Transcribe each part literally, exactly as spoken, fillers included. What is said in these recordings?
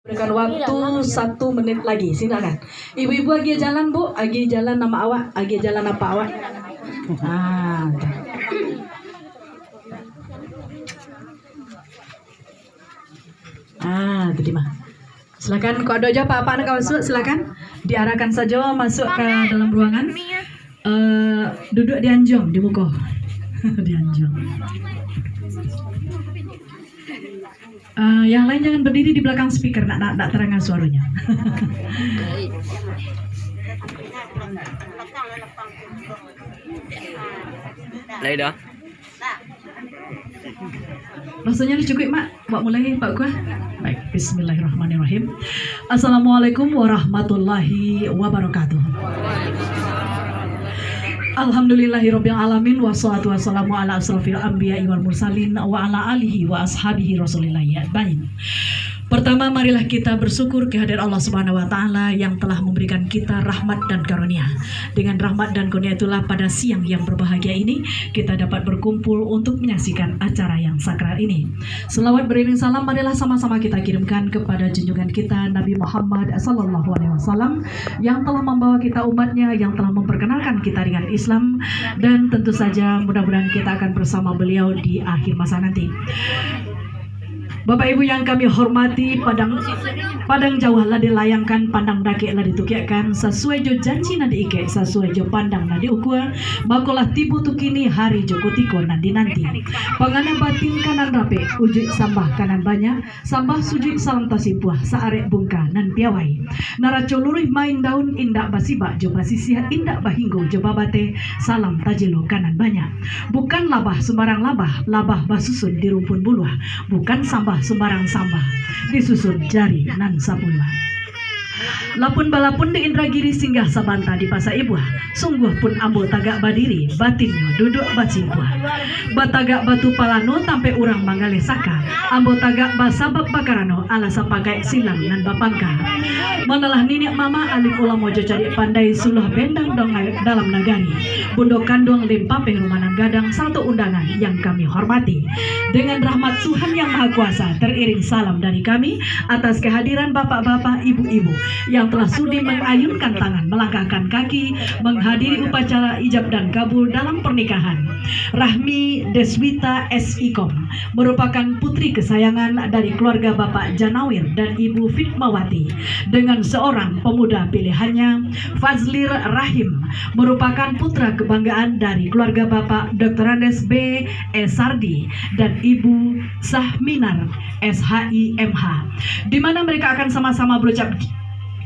Berikan waktu satu menit lagi, silakan. Ibu-ibu agiah jalan, Bu, agiah jalan amak awak, agiah jalan apak awak. Ah, tu. Ah, tu dia mah. Silakan, kok ado juo apak-apak nak ka masuak, silakan. Diarahkan sajo masuak ka dalam ruangan. Eh, duduak di anjuang, di muko. Di anjuang. Eh, yang lain jangan berdiri di belakang speaker, nak, nak, nak terdengar suaranya. Lai dah. Rasonyo lah cukuik, Mak. Mak mulai, Pak Kuah. Baik, bismillahirrahmanirrahim. Assalamualaikum warahmatullahi wabarakatuh. Alhamdulillahirabbil alamin, wassalatu wassalamu ala asrofil anbiya'i wal mursalin, wa ala alihi wa ashabihi rasulillahi ajmain. Pertama, marilah kita bersyukur kehadirat Allah Subhanahu wa Ta'ala yang telah memberikan kita rahmat dan karunia. Dengan rahmat dan karunia itulah, pada siang yang berbahagia ini, kita dapat berkumpul untuk menyaksikan acara yang sakral ini. Selawat beriring salam marilah sama-sama kita kirimkan kepada junjungan kita, Nabi Muhammad sallallahu alaihi wasallam, yang telah membawa kita umatnya, yang telah memperkenalkan kita dengan Islam, dan tentu saja mudah-mudahan kita akan bersama beliau di akhir masa nanti. Bapak Ibu yang kami hormati, pandang, pandang jauah lah dilayangkan, pandang dakek lah ditukiakkan, sasuai jo janji nan diikek, sasuai jo pandang nan diukua, mako lah tibo tu kini hari jo kutiko nan dinanti. Pangana batin ka nan rapek, ujuik sambah ka nan banyak, sambah sujuik salam tasimpuah, saarek bungka nan piawai. Naraco luruih main daun, indak basibak jo basisiah, indak bahinggo jo babateh, salam tajelo ka nan banyak. Bukan labah sumbarang labah, labah basusun di rumpun buluah. Bukan sambah sumbarang sambah, disusun jari nan sapuluah. Lapun balapun di Indragiri, singgah sabanta di Pasa Ibuah. Sungguah pun ambo tagak badiri, batinnyo duduak basimpuah. Batagak batu palano tampek urang manggaleh saka. Ambo tagak basabab bakarano alah sapakaik silang nan bapangka. Manalah niniak mamak alim ulamo jo cadiak pandai suluah bendang dong dalam nagari. Bundo kanduang limpapeh rumah nan gadang sarato undangan yang kami hormati. Dengan rahmat Tuhan Yang Maha Kuasa, teriring salam dari kami atas kehadiran bapak-bapak, ibu-ibu yang telah sudi mengayunkan tangan, melangkahkan kaki, menghadiri upacara ijab dan kabul dalam pernikahan Rahmi Deswita S I Kom, merupakan putri kesayangan dari keluarga Bapak Janawir dan Ibu Fitmawati, dengan seorang pemuda pilihannya, Fazlir Rahim, merupakan putra kebanggaan dari keluarga Bapak Doktor Andes B S Sardi dan Ibu Sahminar S H I M H, di mana mereka akan sama-sama berucap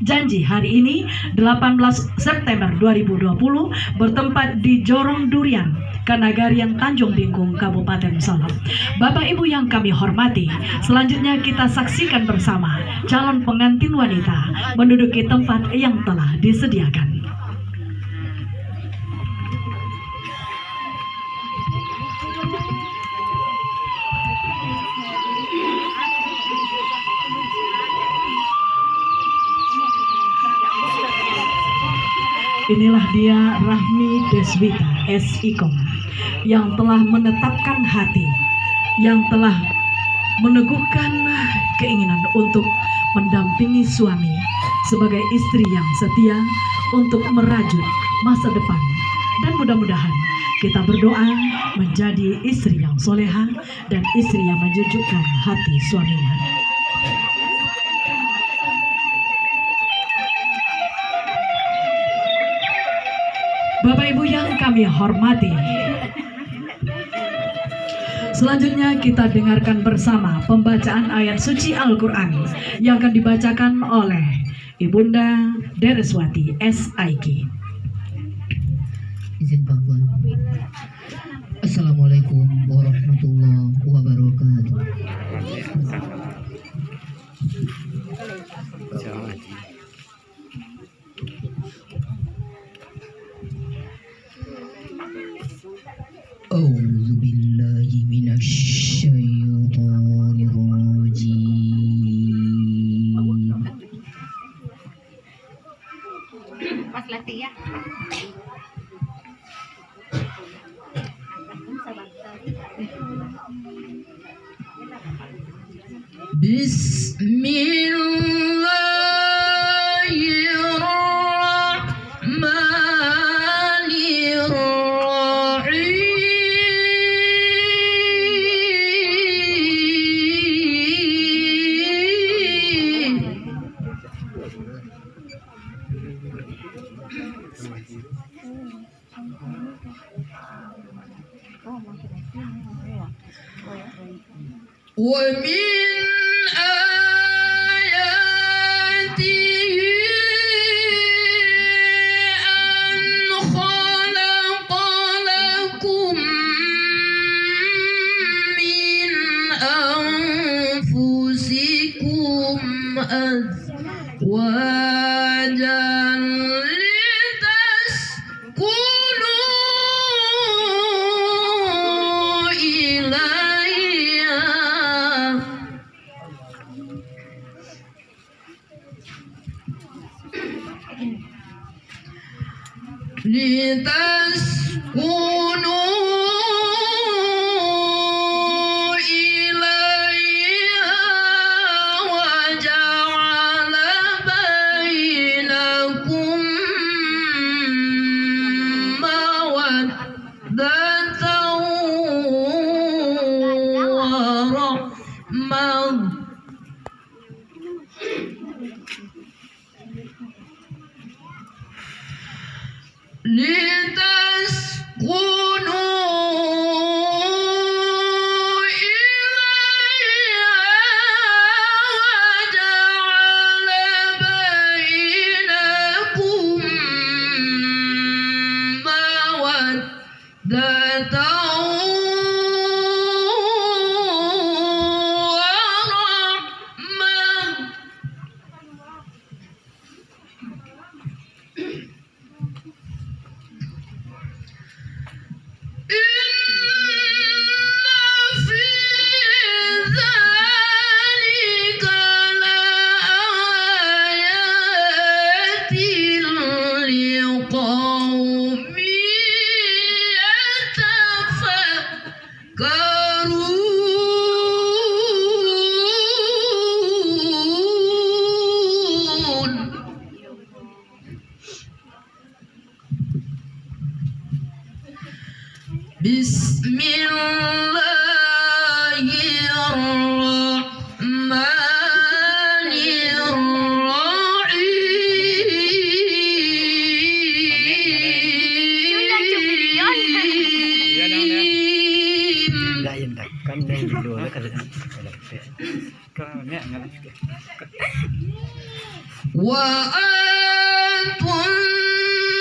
janji hari ini, delapan belas September dua ribu dua puluh, bertempat di Jorong Durian, Kanagarian, Tanjung Bingkung, Kabupaten Solok. Bapak Ibu yang kami hormati, selanjutnya kita saksikan bersama calon pengantin wanita menduduki tempat yang telah disediakan. Inilah dia Rahmi Deswita S I Kom yang telah menetapkan hati, yang telah meneguhkan keinginan untuk mendampingi suami sebagai istri yang setia untuk merajut masa depan. Dan mudah-mudahan kita berdoa menjadi istri yang soleha dan istri yang menjujukkan hati suaminya. Bapak Ibu yang kami hormati, selanjutnya kita dengarkan bersama pembacaan ayat suci Al-Quran yang akan dibacakan oleh Ibunda Dereswati S I K. Izin pangkuan. Assalamualaikum warahmatullahi wabarakatuh. A'udzubillahi minasyaitonirrajim. Pas latih ya. Bismillahirrahmanirrahim. ومن آياته أن خلق لكم من أنفسكم أزواجا لتسكنوا إليها. لتسكنوا إليها وجعل بينكم مودة ورحمة. لتسكنوا إليها وجعل بينكم مودة ورحمة. إن في ذلك لآيات لقوم يتفكرون. بسم الله الرحمن الرحيم. Lain tak? Kan yang dulu lah kada. Kan ni ngalah sikit. وآتوا النساء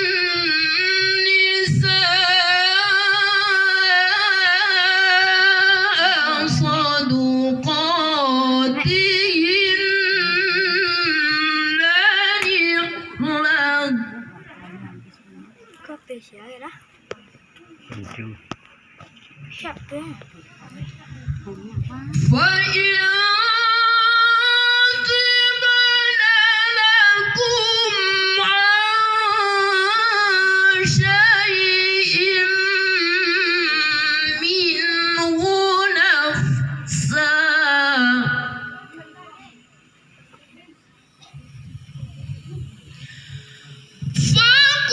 صدقاتهن نحلة. Kau spesial lah. Siapa? فإن طبن لكم عن شيء منه نفسا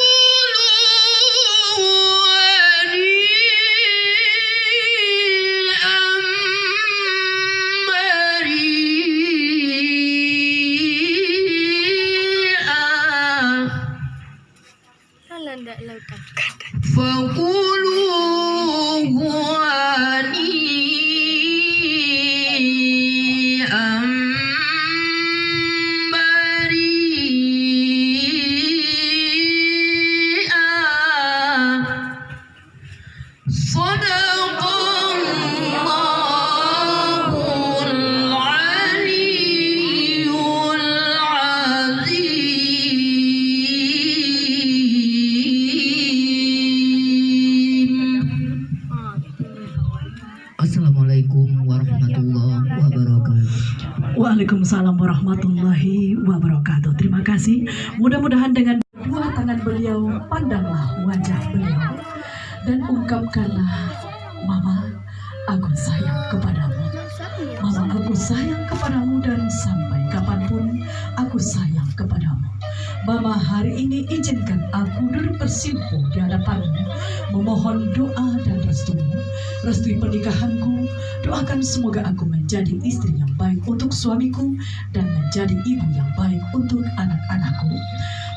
فكلوه هنيئا مريئا. Lah, lah, ndak, lah, utang. فكلوه هنيئا مريئا. صدق الله العلي العظيم. Assalamualaikum warahmatullahi wabarakatuh. Waalaikumsalam warahmatullahi wabarakatuh. Terima kasih. Mudah-mudahan dengan dua tangan beliau, pandanglah wajah beliau dan ungkapkanlah, "Mama, aku sayang kepadamu." Mama, aku Sayang kepadamu dan sampai kapanpun aku sayang kepadamu. Mama, hari ini izinkan aku duduk bersimpuh di hadapanmu, memohon doa dan restumu. Restui pernikahanku, doakan semoga aku menjadi istri yang baik untuk suamiku dan menjadi ibu yang baik untuk anak-anakku.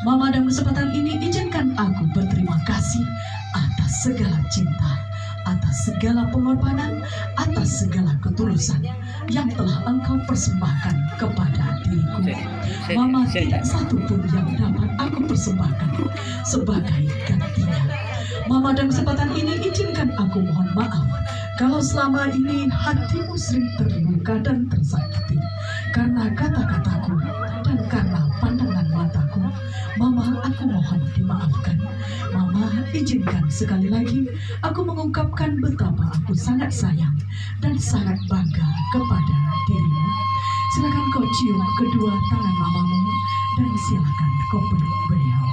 Mama, dalam kesempatan ini izinkan aku berterima kasih atas segala cinta, atas segala pengorbanan, atas segala ketulusan yang telah engkau persembahkan kepada diriku. Mama, tidak satu pun yang dapat aku persembahkan sebagai gantinya. Mama, dalam kesempatan ini izinkan aku mohon maaf kalau selama ini hatimu sering terluka dan tersakiti karena kata-kataku dan karena pandangan mataku. Mama, aku mohon dimaafkan. Mama, izinkan sekali lagi aku mengungkapkan betapa aku sangat sayang dan sangat bangga kepada dirimu. Silakan kau cium kedua tangan mamamu dan silakan kau peluk beliau.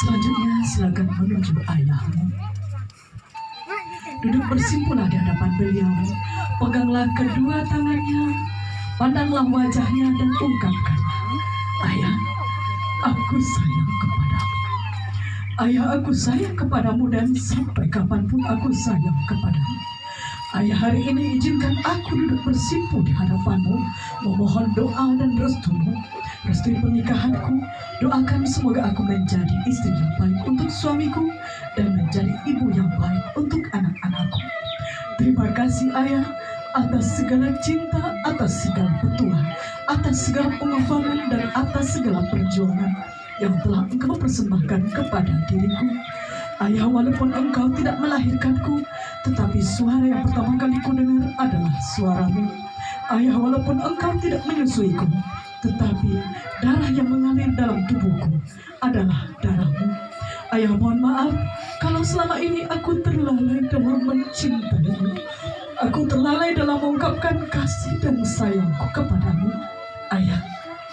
Selanjutnya, silakan menuju ayahmu. Duduk bersimpuhlah di hadapan beliau. Peganglah kedua tangannya, pandanglah wajahnya dan ungkapkan, "Ayah, aku sayang kepadamu. Ayah, aku sayang kepadamu dan sampai kapanpun aku sayang kepadamu. Ayah, hari ini izinkan aku duduk bersimpuh di hadapanmu, memohon doa dan restumu. Restui pernikahanku, doakan semoga aku menjadi istri yang baik untuk suamiku dan menjadi ibu yang baik untuk anak-anakku. Terima kasih, Ayah, atas segala cinta, atas segala petuah, atas segala pengorbanan, dan atas segala perjuangan yang telah Engkau persembahkan kepada diriku. Ayah, walaupun Engkau tidak melahirkanku, tetapi suara yang pertama kali kudengar adalah suaramu. Ayah, walaupun Engkau tidak menyusuiku, tetapi darah yang mengalir dalam tubuhku adalah darahmu. Ayah, mohon maaf kalau selama ini aku terlalai dalam mencintaimu. Aku terlalai dalam mengungkapkan kasih dan sayangku kepadamu. Ayah,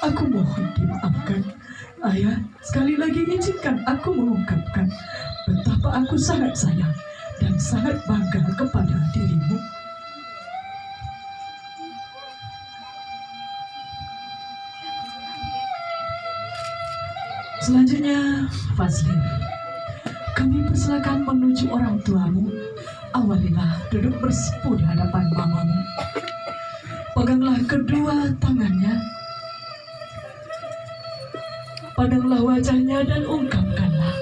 aku mohon dimaafkan. Ayah, sekali lagi izinkan aku mengungkapkan betapa aku sangat sayang dan sangat bangga kepada dirimu. Selanjutnya, Fazlin, kami persilakan menuju orang tuamu. Awalilah duduk bersimpuh di hadapan mamamu. Peganglah kedua tangannya. Pandanglah wajahnya dan ungkapkanlah,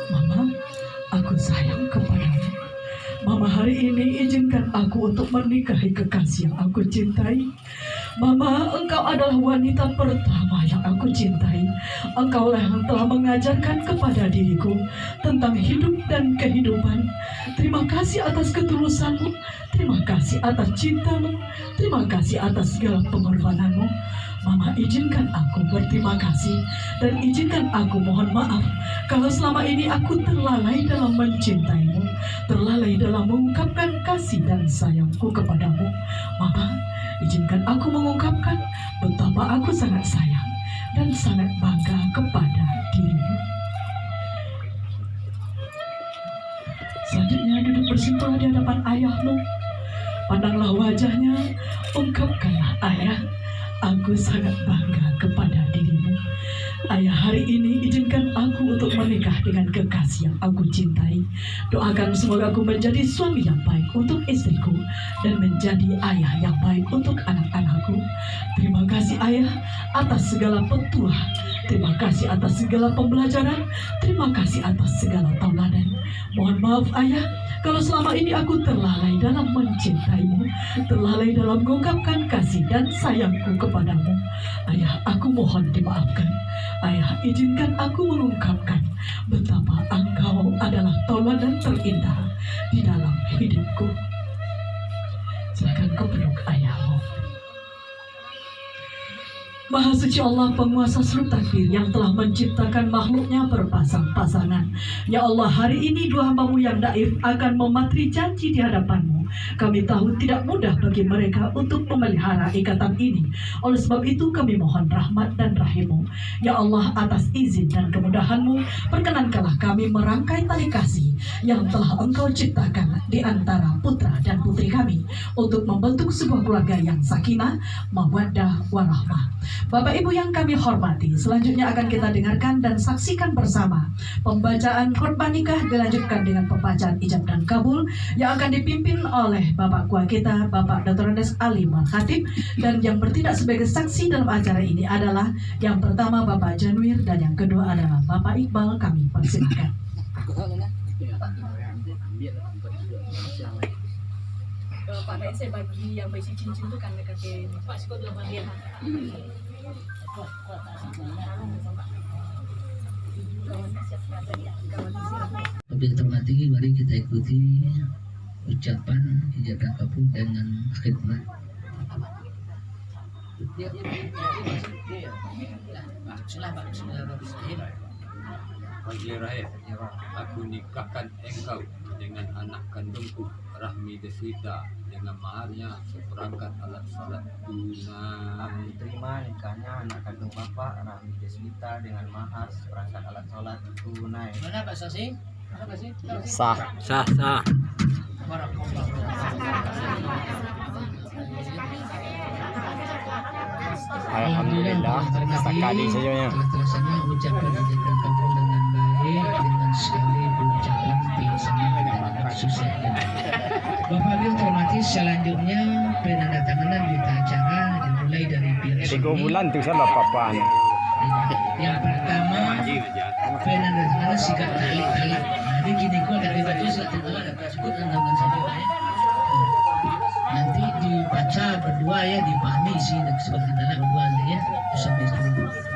"Mama, aku sayang kepadamu. Mama, hari ini izinkan aku untuk menikahi kekasih yang aku cintai. Mama, engkau adalah wanita pertama yang aku cintai. Engkaulah yang telah mengajarkan kepada diriku tentang hidup dan kehidupan. Terima kasih atas ketulusanmu. Terima kasih atas cintamu. Terima kasih atas segala pengorbananmu. Mama, izinkan aku berterima kasih dan izinkan aku mohon maaf kalau selama ini aku terlalai dalam mencintaimu, terlalai dalam mengungkapkan kasih dan sayangku kepadamu. Mama, izinkan aku mengungkapkan betapa aku sangat sayang dan sangat bangga kepada dirimu." Selanjutnya, duduk bersimpuhlah di hadapan ayahmu. Pandanglah wajahnya, ungkapkanlah, "Ayah, aku sangat bangga kepada dirimu. Ayah, hari ini izinkan aku untuk menikah dengan kekasih yang aku cintai. Doakan semoga aku menjadi suami yang baik untuk istriku dan menjadi ayah yang baik untuk anak-anakku. Terima kasih, Ayah, atas segala petuah. Terima kasih atas segala pembelajaran. Terima kasih atas segala tauladan. Mohon maaf, Ayah, kalau selama ini aku terlalai dalam mencintaimu, terlalai dalam mengungkapkan kasih dan sayangku kepadamu. Ayah, aku mohon dimaafkan. Ayah, izinkan aku mengungkapkan betapa engkau adalah tauladan terindah di dalam hidupku." Silakan kau peluk ayahmu. Maha Suci Allah, Penguasa seluruh takdir, yang telah menciptakan makhluk-Nya berpasang-pasangan. Ya Allah, hari ini dua hamba-Mu yang daif akan mematri janji di hadapan-Mu. Kami tahu tidak mudah bagi mereka untuk memelihara ikatan ini. Oleh sebab itu, kami mohon rahmat dan rahim-Mu. Ya Allah, atas izin dan kemudahan-Mu, perkenankanlah kami merangkai tali kasih yang telah Engkau ciptakan di antara putra dan putri kami untuk membentuk sebuah keluarga yang sakinah, mawaddah, warahmah. Bapak Ibu yang kami hormati, selanjutnya akan kita dengarkan dan saksikan bersama pembacaan khutbah nikah, dilanjutkan dengan pembacaan ijab dan kabul yang akan dipimpin oleh Bapak Ketua kita, Bapak Doktor Andes Alim Al-Khatib, dan yang bertindak sebagai saksi dalam acara ini adalah yang pertama Bapak Janwir dan yang kedua adalah Bapak Iqbal. Kami persilakan. Eh, Pak, tadi saya bagi yang berisi cincin tu kan dekat Pak Siko dulu bagi. Lebih terhormati, mari kita ikuti ucapan ijab dan kabul dengan khidmat. Fajirahim, aku nikahkan engkau dengan anak kandungku, Rahmi Deswita, dengan maharnya seperangkat alat salat tunai. Aku terima nikahnya anak kandung Bapak, Rahmi Deswita, dengan mahar seperangkat alat salat tunai. Mana Pak Saksi? Mana Pak Saksi? Sah. Sah, sah. Alhamdulillah, sakali sajo nyo. Telah terlaksana ucapan ijab dan kabul dengan baik, dengan sekali ucapan pingsan dan susah. Bapak Ibu yang terhormati, selanjutnya penandatanganan berita acara dimulai dari pihak suami. Tigo bulan tu salah papan. Yang pertama, penandatanganan sigak taklif talak. Nah, jadi kini ko dari baju sigak taklif talak. Cukup dengan saja, ya. Nanti dibaca berdua, ya, dipahami isi sebagai dalam berdua, ya. Sampai sepuluh.